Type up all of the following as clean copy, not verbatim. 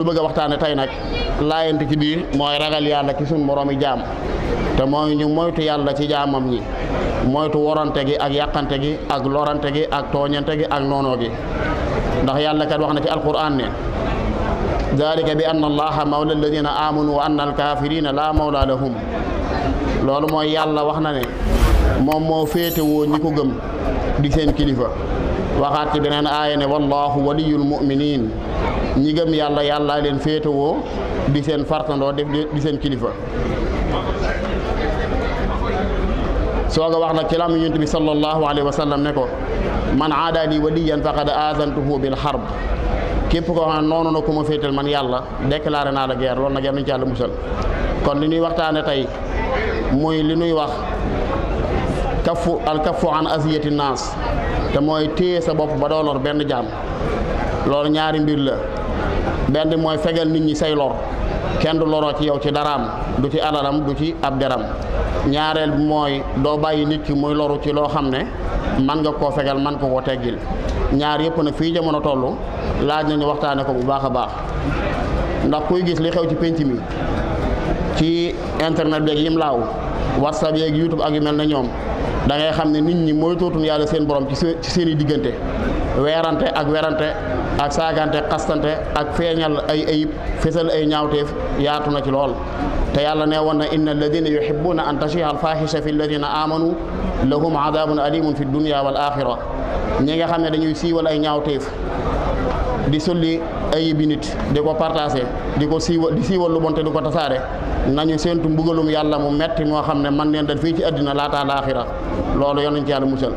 lu bëgg a waxtaane tey nag laayante ci biir mooy ragal yàlla ci suñ moroomi jaam te mooy ñu moytu yàlla ci jaamam ñi moytu worante gi ak yàqante gi ak lorante gi ak tooñante gi ak noonoo gi ndax yàlla kat wax na ci alquran ne dalika bi anna allaha mawla alladina amanu wa anna alkafirina la mawla lahum loolu mooy yàlla wax na ne moom moo féetewoo ñi ko gëm di seen kilifa waxaat ci beneen aaya ne wallahu waliyul muminin ñi gëm yàlla yàlla leen féetewoo di seen fartandoo di seen kilifa sooga wax nag ci lam yonent bi sallallahu alayhi wa sallam ne ko man aada li waliyan faqad azantuhu bil harb képp koo xam ne noonu na ku ma féetal man yàlla déclaré naa la guerre loolu nag yal nañu ci yàlla musal kon li ñuy waxtaane tey muy li ñuy wax kaffu an aziyati naas te mooy téye sa bopp ba doo lor benn jaam loolu ñaari mbir la benn mooy fegal nit ñi say lor kenn du loroo ci yow ci daraam du ci alalam du ci ab deram ñaareel bi mooy doo bàyyi nit ki muy loru ci loo xam ne man nga koo fegal man ko koo teggil ñaar yëpp nag fii jamono toll laaj nañu waxtaane ko bu baax a baax ndax kuy gis li xew ci pénc mi ci internet beeg yim laaw whatsapp yeeg youtube ak yu mel ne ñoom da ngay xam ne nit ñi mooy tootun yàlla seen borom ci seen i diggante weerante ak werante ak saagante xastante ak feeñal ay ayib fesal ay ñaawteef yaatu na ci lool te yàlla ne woon na inna alladina yuhibbuna an tashiha alfahisha fi alladina amanu lahum adabun alimun fi dunya wal axira ñi nga xam ne dañuy siiwal ay ñaawteef di sulli ayibi nit di ko partagé di siiwal lu bon te di ko tasaare nañu séentu mbugalum yàlla mu metti moo xam ne man leen dal fii ci àddina laata laaxira loolu yoon nañ ci yàlla musal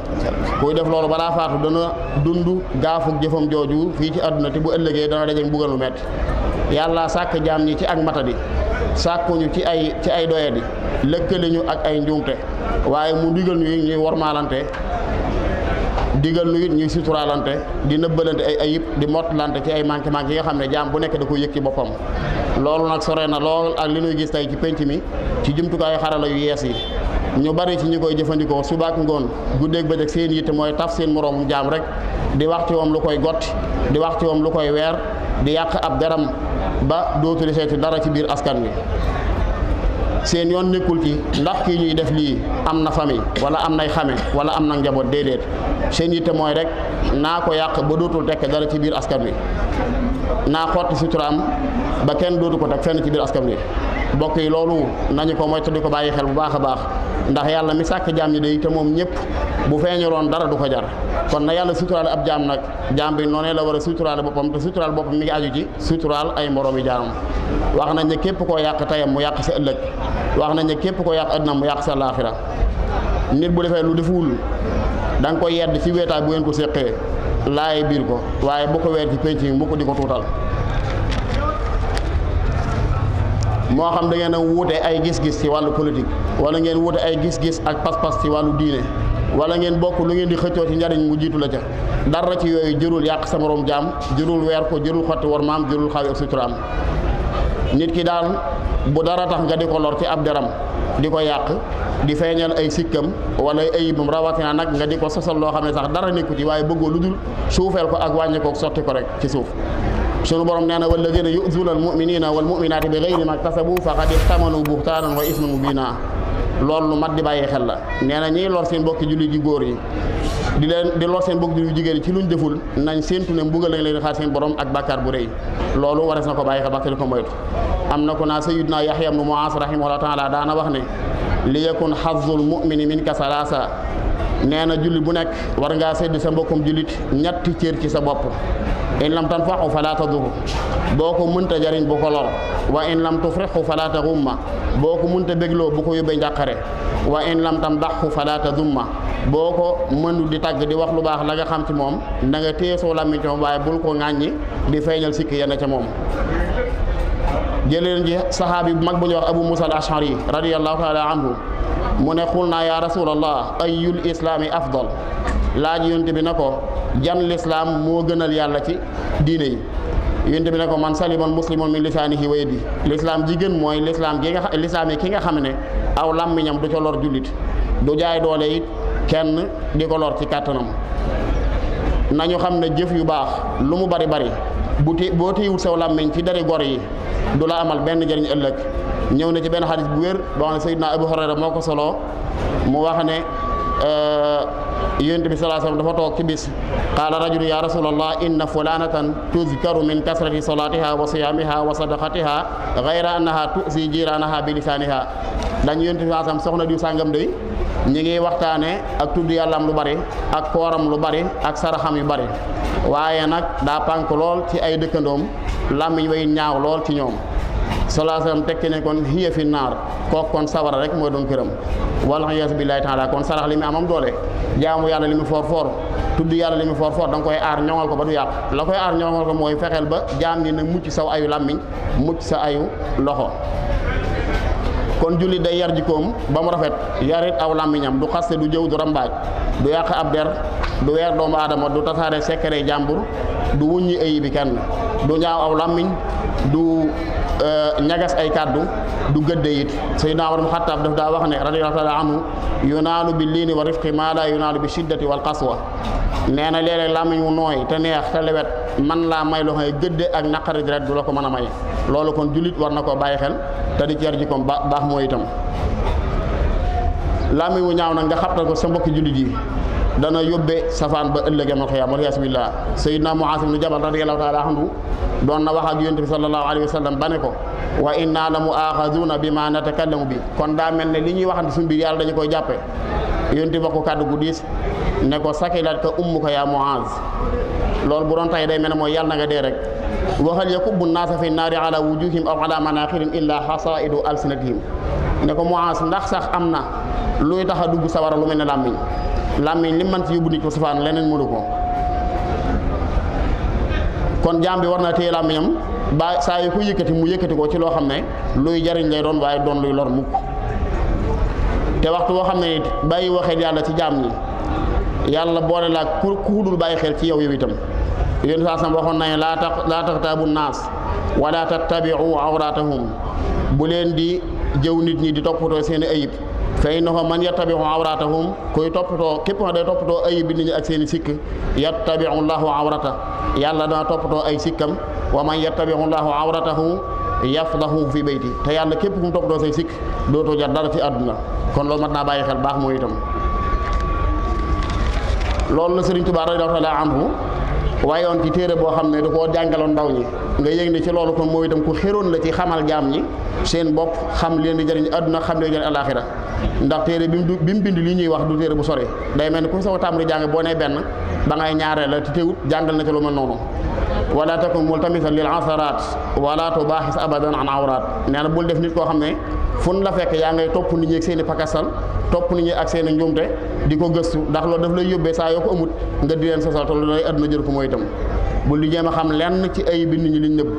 kuy def loolu balaa faatu dana dund gaafuk jëfam jooju fii ci àdduna te bu ëllëgee dana dajeek mbugal mu metti yàlla sàkk jaam ñi ci ak matadi sàkkuñu ci ay doyadi lëkkale ñu ak ay njuumte waaye mu digal ñu ñuy wormaalante digal nu it ñuy suturaalante di nëbbalante ay ayib di mottalante ci ay manqué yi nga xam ne jaam bu nekk da ko yëg ci boppam loolu nag sore na lool ak li ñuy gis tey ci penc mi ci jumtukaayu xarala yu yees yi ñu bari ci ñi koy jëfandikoo subaak ngoon guddeeg bëccëg seen yitte mooy taf seen moroomum jaam rek di wax ci moom lu koy gotti di wax ci moom lu koy weer di yàq ab deram ba dootul seeti dara ci biir askan wi seen yoon nekkul ci ndax kii ñuy def lii am na famille wala am nay xame wala am na njaboot déedéet seen yitte mooy rek naa ko yàq ba dootul tekk dara ci biir askan wi naa xotti suturaam ba kenn dootu ko teg fenn ci biir askan wi mbokk yi loolu nañu ko moytu di ko bàyyi xel bu baax a baax ndax yàlla mi sàkk jaam ñi day te moom ñëpp bu feeñaloon dara du ko jar kon na yàlla suturaal ab jaam nag jaam bi noonee la war a suturaal boppam te suturaal boppam mi ngi aju ci suturaal ay moroomi jaamam wax nañ ne képp koo yàq tayam mu yàq sa ëllëg wax nañ ne képp koo yàq àddina mu yàq sa laaxira nit bu defee lu defuwul da nga koy yedd ci weetaay bu ngeen ko séqee laaye biir ko waaye bu ko weer ci penc mi bu ko di ko tuutal moo xam da ngeen a wuute ay gis-gis ci wàllu politique wala ngeen wuute ay gis-gis ak pas-pas ci wàllu diine wala ngeen bokk lu ngeen di xëccoo ci njariñ mu jiitu la ca dara ci yooyu jërul yàq sa morom jaam jërul weer ko jërul xotti war maam jërul xaw ak suturaam nit ki daal bu dara tax nga di ko lor ci ab deram di ko yàq di feeñal ay sikkam wala ay ayibam rawatina nag nga di ko sosal loo xam ne sax dara nekku ci waaye bëggoo lu dul suufeel ko ak wàññi ko sotti ko rek ci suuf sunu borom nee na walladina yu'zuna almuminina walmuminati bi gayri ma ktasabu faqad ihtamalu buhtaanan wa isman mubina loolu lu mat di bàyyi xel la nee na ñiy lor seen mbokki jullit yi góor yi di lor seen mbokki jullit yu jigéen yi ci luñ deful nañ séentu ne mbugal lañ leen xaar seen borom ak bàkkaar bu rëy loolu warees na ko bàyyi xel ba ko moytu am na ko naa sayyiduna Yahya ibnu Mu'az rahimahullah taala daana wax ne li yakun hazzul mu'mini minka salaasa nee na jullit bu nekk war ngaa sédd sa mbokkum jullit ñetti cër ci sa bopp in lam tanfaxu fala tadurru boo ko mënta jariñ bu ko lor wa in lam tufrixu fala taxumma boo ko mënta bégloo bu ko yóbbee njàqare wa in lam tamdaxu fala tadumma boo ko mënul di tàgg di wax lu baax la nga xam ci moom da nga téye soo làmmiñ ci moom waaye bul ko ŋàññi di feeñal sikk yenn ca moom jëleen ji saxaabi bu mag bu ñuy wax Abu Musa al Ashari radiyallahu taala anhu mu ne xul naa ya rasulallah ayyul islaami afdal laaj yonte bi na ko jan lislaam moo gënal yàlla ci diine yi yonte bi ne ko man salimal muslimun min lisaanihi wa yadihi lislaam ji gën mooy lislaam yi ki nga xam ne aw làmmiñam du ca lor jullit du jaay doole it kenn di ko lor ci kàttanam nañu xam ne jëf yu baax lu mu bari bari boo téyewut saw làmmiñ ci dari gor yi du la amal benn njëriñ ëllëg. ñëw na ci benn xadis bu wér boo xam ne Seydina Abu Hurayra moo ko soloo mu wax ne yonent bi sallallahu alayhi wasallam dafa toog ci bis qaala rajulu ya rasulallah inna fulanatan tuzkaru min kasrati salatiha wa siyamiha wa sadaqatiha ghayra annaha tu'zi jiranaha bi lisaniha dañu yonent bi sallallahu alayhi wasallam soxna diw sàngam day ñi ngi waxtaane ak tudd yàllam lu bari ak kooram lu bari ak saraxam yu bari waaye nag daa pànk lool ci ay dëkkandoom làmmiñ way ñaaw lool ci ñoom sallallahu alayhi wasallam tekki ne kon hiya fi naar kooku kon sawara rek mooy doon këram wala iyaazu billaahi taala kon sarax li mu amam doole jaamu yàlla li mu foor foor tudd yàlla li mu foor foor da nga koy aar ñoŋal ko ba du yàq la koy aar ñoŋal ko mooy fexeel ba jaam ni nag mucc saw ayu làmmiñ mucc sa ayu loxo. kon jullit day yar jikkoom ba mu rafet yarit aw làmmiñam du xaste du jëw du rambaaj du yàq ab der du weer doomu aadama du tasaare sekkere jàmbur du wuññi ayibi kenn du ñaaw aw làmmiñ du ñagas ay kàddu du gëdde it Sayyidina Umar ibn Xattaab daf daa wax ne radiyallahu taala anhu yunaalu bi liini wa rifqi maa laa yunaalu bi shiddati wal qaswa nee na léeg-léeg làmmiñ wu nooy te neex te lewet man laa may loo xam ne gëdde ak naqari deret du la ko mën a may loolu kon jullit war na koo bàyyi xel te di ci yar jikkoom baax mooy itam làmmiñ wu ñaaw nag nga xabtal ko sa mbokki jullit yi dana yóbbe safaan ba ëllëg yamal xiyaam wal iyaazu billaah Sayyidina Muaaz ibn Jabal radiyallahu taala anhu doon na wax ak yonent bi sallallahu alayhi wa sallam ba ne ko wa inna la mu'aaxazuuna bima natakallamu bi kon daa mel ne li ñuy waxante suñu biir yàlla dañu koy jàppe yonent bi wax ko kàddu gu diis ne ko sakilat ka ummuka yaa Muaaz loolu bu doon tay day mel ne mooy yàlla na nga dee rek waxal yakubbu naasa fi naari ala wujuhihim aw ala manaaxirihim illa hasaidu alsinatihim ne ko Muaaz ndax sax am na luy tax a dugg sawara lu mel ne làmmiñ li man ci yóbbu nit ko safaan leneen mënu ko kon jaam bi war na téye làmmiñam ba saa yu ko yëkkati mu yëkkati ko ci loo xam ne luy jariñ lay doon waaye doon luy lor mukk te waxtu boo xam ne it bàyyi waxeel yàlla ci jaam ñi yàlla boole laa ku dul bàyyi xel ci yow itam yéen saa sam waxoon nañu laa taxtaabu naas wala tattabiu awratahum bu leen di jëw nit ñi di toppatoo seen i ayib fa innahu man yattabiu awratahum koy toppatoo képp nga day toppatoo ayib bi nit ñi ak seen i sikk yattabiu llahu awrata yàlla dana toppatoo ay sikkam wa man yattabiu llahu awratahu yafdahu fi bayti te yàlla képp ku mu toppatoo say sikk dootoo jar dara ci àdduna kon loolu mat naa bàyyi xel baax mooy itam loolu la Sëriñ Tuubaa radiyallaahu taala anhu waayoon ci téere boo xam ne da koo jàngaloon ndaw ñi nga yëg ne ci loolu kon mooy itam ku xéroon la ci xamal jaam ñi seen bopp xam leen di jëriñ àdduna xam leen di jëriñ alaaxira ndax téere bi mu bind li ñuy wax du téere bu sore day mel ni ku soo tàmbali jàng boo nee benn ba ngay ñaareel la te teewut jàngal na ci lu mel noonu wala takun multamisan lil asaraat wala tubaaxis abadan an awraat nee na bul def nit koo xam ne fun la fekk yaa ngay topp nit ñi ak seen i pakasal topp nit ñi ak seen i njuumte di ko gëstu ndax loolu daf lay yóbbee saa yoo ko amut nga di leen sosal te loolu lay àdduna jël ko mooy itam bul di jéem a xam lenn ci ayib bi nit ñi liñ nëbb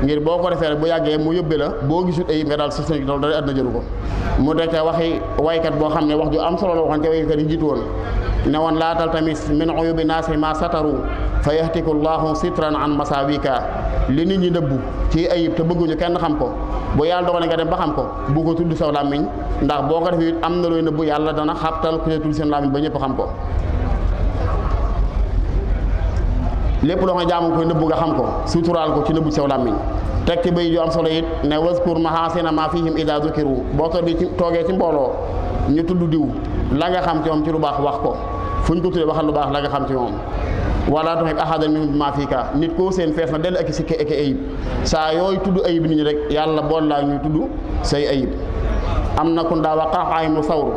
ngir boo ko defee rek bu yàggee mu yóbbee la boo gisut ayib nga daal si seen loolu day àdduna jëlu ko mu dekk waxi waykat boo xam ne wax ju am solo la waxoon ca waykat yi jiitu woon ne woon laa taltamis min uyubi naasi ma sataru fa yahtiku llahu sitran an masawika li nit ñi nëbbu ci ayib te bëgguñu kenn xam ko bu yàlla dogalee nga dem ba xam ko bu ko tudd saw làmmiñ ndax boo ko defee am na looy nëbbu yàlla dana xabtal ku ne tudd seen làmmiñ ba ñëpp xam ko lépp loo xam ne jaamu koy nëbbu nga xam ko suturaal ko ci nëbbu saw làmmiñ teg ci bay yu am solo it ne waskur mahasina ma fihim ida zukiru boo ko di toogee ci mbooloo ñu tudd diw la nga xam ci moom ci lu baax wax ko fu ñu ko tuddee waxal lu baax la nga xam ci moom wala tuhib ahadan minhum bima fiika nit koo seen fees na dell ak sikki ak ayib saa yooyu tudd ayib nit ñi rek yàlla bool laa ñuy tudd say ayib am na kun daa wax xaaxaay mu sawru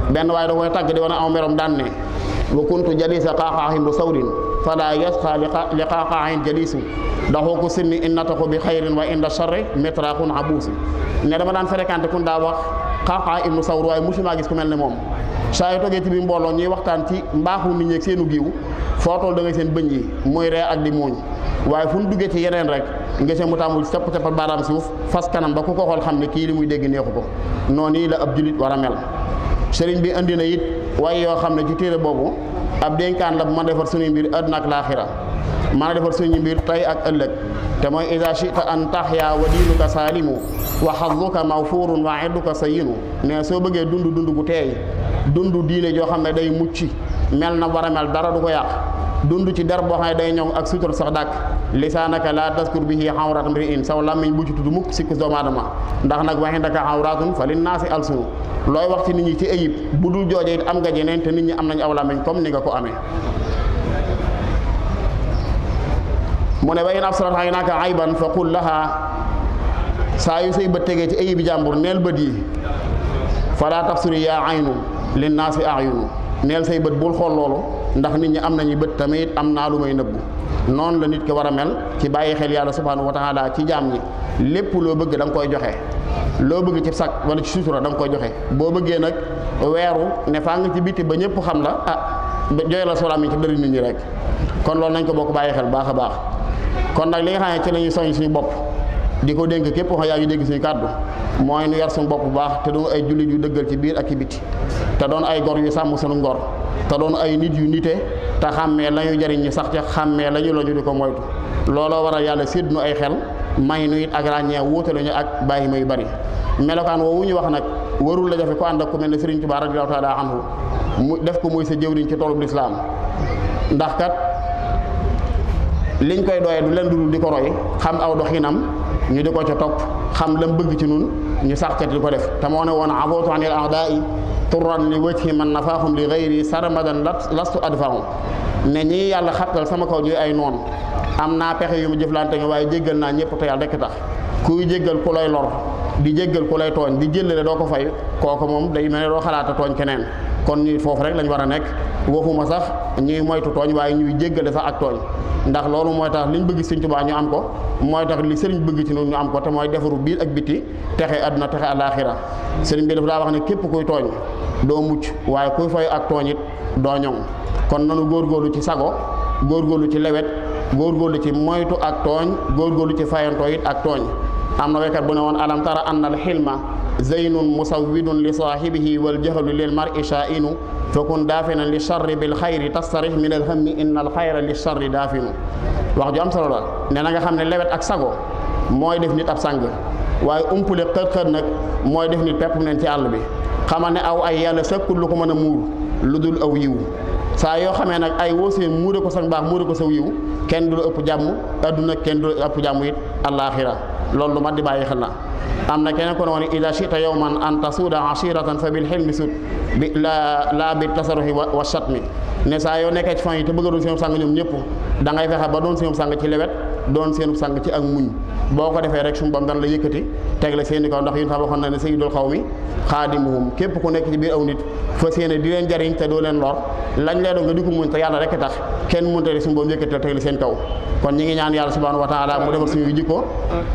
benn waaye da koy tàgg di wane aw merom daan ne wa kuntu jalisa xaaxaahin lu sawrin fala yasqa li xaaxaahin jalisu daxoo ko sinni innataxu bi xayrin wa inda charri métraxun abuusi ne dama daan fréquenté kun daa wax xaaxaa ibnu sawr waaye musuma gis ku mel ne moom saa yu toggee ci biir mbooloo ñuy waxtaan ci mbaaxu nit ñi ak seenu giiw foo toll da ngay seen bëñ yi muy ree ak di muuñ waaye fu ñu duggee ci yeneen rek nga seen mu tàmbul capp cappal baaraam suuf fas kanam ba ku ko xool xam ne kii li muy dégg neexu ko noonu la ab julit war a mel sëriñ bi andi na it waaye yoo xam ne ci téere boobu ab dénkaan la bu mën a defar suñu mbir àdduna ak laaxira mën a defar suñu mbir tey ak ëllëg te mooy ida chita an taxya wa diinuka saalimu wa xazuka mawfurun wa idduka sayinu ne soo bëggee dund gu teey dund diine joo xam ne day mucc mel na war a mel dara du ko yàq dund ci der boo xam ne day ñoŋ ak sutur sax dàkk lisaanaka laa taskur bihi xawrat mri'in saw làmmiñ bu ci tudd mukk sikkus doomu aadama ndax nag waxi ndaka xawratun fa linnaasi alsunu looy wax ci nit ñi ci ayib bu dul jooje it am nga jeneen te nit ñi am nañ aw làmmiñ comme ni nga ko amee mu ne wa in absarat aynaka ayban fa qul laha saa yu say bët tegee ci ayibi jàmbur neel bët yi fala tabsuri yaa aynu linnaasi ayunu neel say bët bul xool loolu ndax nit ñi am nañu bët tamit am naa lu may nëbbu noonu la nit ki war a mel ci bàyyi xel yàlla subhanahu wa taala ci jaam ñi lépp loo bëgg da nga koy joxe loo bëgg ci sag wala ci sutura da nga koy joxe boo bëggee nag weeru ne faa nga ci biti ba ñëpp xam la jooy la solaam yi ci bëri nit ñi rek kon loolu nañ ko bokk bàyyi xel baax a baax kon nag li nga xam ne ci la ñuy soñ suñu bopp di ko dénk képp xam yaa ngi dégg suñu kàddu mooy nu yar suñu bopp bu baax te doon ay jullit yu dëggal ci biir ak ci biti te doon ay gor yu sàmm suñu ngor te doon ay nit yu nite te xàmmee la ñu jariñ ñu sax ca xàmmee la ñu di ko moytu looloo waral yàlla sédd nu ay xel may nu it ak ràññee wuutale ñu ak bàyyi ma yu bari melokaan woowu ñu wax nag warul la jafe ko ànd ak ku mel ne Sëriñ Tuubaa radiyallaahu taala anhu mu def ko muy sa jëwriñ ci toolub lislaam ndax kat liñ koy doyee du leen dul di ko roy xam aw doxinam ñu di ko ca topp xam lam bëgg ci nun ñu sax ca di ko def te moo ne woon abootu anil a'daa'i turran li wajhi man nafaahum li ghayri sarmadan lastu adfahum ne ñi yàlla xattal sama kaw ñuy ay noon am naa pexe yu mu jëflante nga waaye jéggal naa ñëpp te yàlla rekk tax kuy jéggal ku lay lor di jéggal ku lay tooñ di jëllale doo ko fay kooku moom day mel ne doo xalaata tooñ keneen kon ñuy foofu rek lañ war a nekk waxuma sax ñuy moytu tooñ waaye ñuy jéggale sax ak tooñ ndax loolu mooy tax liñ bëgg Sëriñ Tuubaa ñu am ko mooy tax li sëriñ bëgg ci noonu ñu am ko te mooy defaru biir ak biti texe àdduna texe àllaaxira sëriñ bi dafa daa wax ne képp kuy tooñ doo mucc waaye kuy fay ak tooñ it doo ñoŋ kon nanu góorgóorlu ci sago góorgóorlu ci lewet góorgóorlu ci moytu ak tooñ góorgóorlu ci fayantoo it ak tooñ am na waykat bu ne woon alam tara anna al xilma zeynun musawwidun li saahibihi wal jahlu lil mar'i shaa'inu fakun daafinan li charri bil xayri tastarih min al hammi inna al xayra li charri daafinu wax ju am solo la ne na nga xam ne lewet ak sago mooy def nit ab sàng waaye umpule xër-xër nag mooy def nit pepp neen ci àll bi xamal ne aw ay yàlla sëkkul lu ko mën a muur lu dul aw yiw saa yoo xamee nag ay woosee muure ko sa mbaax muure ko saw yiw kenn du la ëpp jàmm adduna kenn du la ëpp jàmm it àllaaxira loolu lu mat di bàyyi xel na am na keneen ko ne woon ida chita yawman an tasuuda ashiratan fa bil xilmi sut bi la bi tasaruhi wa chatmi ne saa yoo nekkee ci fan yi te bëgg a doon seen sang ñoom ñëpp da ngay fexe ba doon seen sang ci lewet doon seen sang ci ak muñ boo ko defee rek suñu bam dana la yëkkati teg la seeni kaw ndax yéen xam waxoon na ne sayyidul xawmi xaadimuhum képp ku nekk ci biir aw nit fa seeni di leen jariñ te doo leen lor lañ lee doon nga di ko muñ te yàlla rek tax kenn mënut a suñu bam yëkkati la teg la seen kaw kon ñi ngi ñaan yàlla subhanahu wa taala mu defal suñuy jikko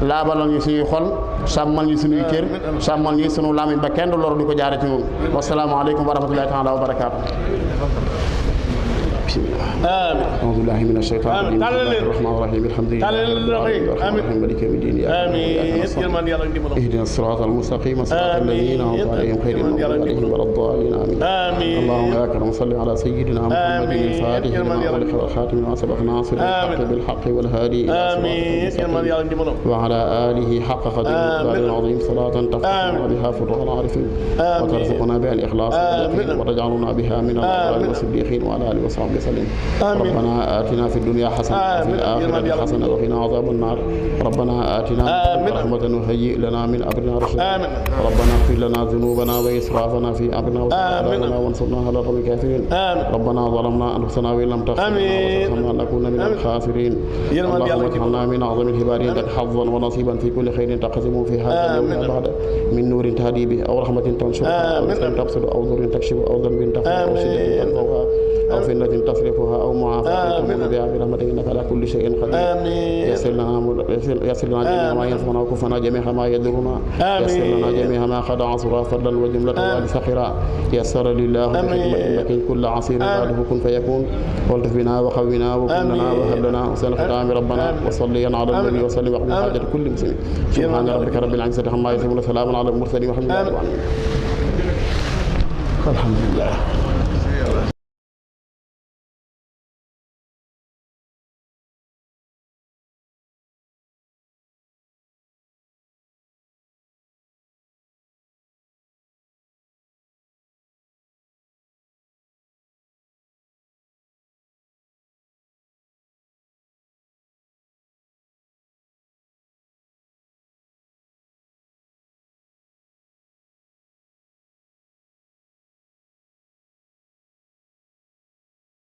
laabalal ñu suñuy xol sàmmal ñu suñuy cër sàmmal ñu suñu làmmiñ ba kenn du lor di ko jaare ci ñun wasalaamu aleykum wa rahmatullahi taala wa barakaatu أعوذ بالله من الشيطان الرجيم بسم الله الرحمن الرحيم الحمد لله رب العالمين مالك يوم الدين اهدنا الصراط المستقيم صراط الذين أنعمت عليهم غير المغضوب عليهم ولا الضالين آمين اللهم يا أكرم صل على سيدنا محمد الفاتح لما أغلق والخاتم لما سبق ناصر الحق بالحق والهادي إلى صراط المستقيم وعلى آله حق قدره العظيم صلاة تفتح بها فتوح العارفين وترزقنا بها الإخلاص وتجعلنا بها من الأبرار والصديقين وعلى آله وصحبه وسلم ربنا آتنا في الدنيا حسنة وفي الآخرة حسنة وقنا عذاب النار ربنا آتنا رحمة وهيئ لنا من أمرنا رشدا ربنا اغفر لنا ذنوبنا وإسرافنا في أمرنا وتقبلنا وانصرنا على القوم الكافرين ربنا ظلمنا أنفسنا وإن لم تغفر لنا نكون من الخاسرين اللهم اجعلنا من أعظم العباد لك حظا ونصيبا في كل خير تقسم في هذا اليوم بعد من نور تهدي به أو رحمة تنشرها أو رزق تبصر أو ضر تكشف أو ذنب تغفر أو شدة تنفعها أو فتنة تصرفها أو معافاة تمن بها برحمتك إنك على كل شيء قدير يسر لنا جميع ما ينفعنا وكفنا جميع ما يضرنا يسر لنا جميع ما قد عصرا فضلا وجملة ولسخرا يسر لله بحكمة إنك كل عصير بعده كن فيكون والطف بنا وخونا وكلنا وهب لنا حسن الختام ربنا وصليا على النبي وسلم وقضي حاجة كل مسلم سبحان ربك رب العزة عما يصفون وسلام على المرسلين والحمد لله رب العالمين الحمد لله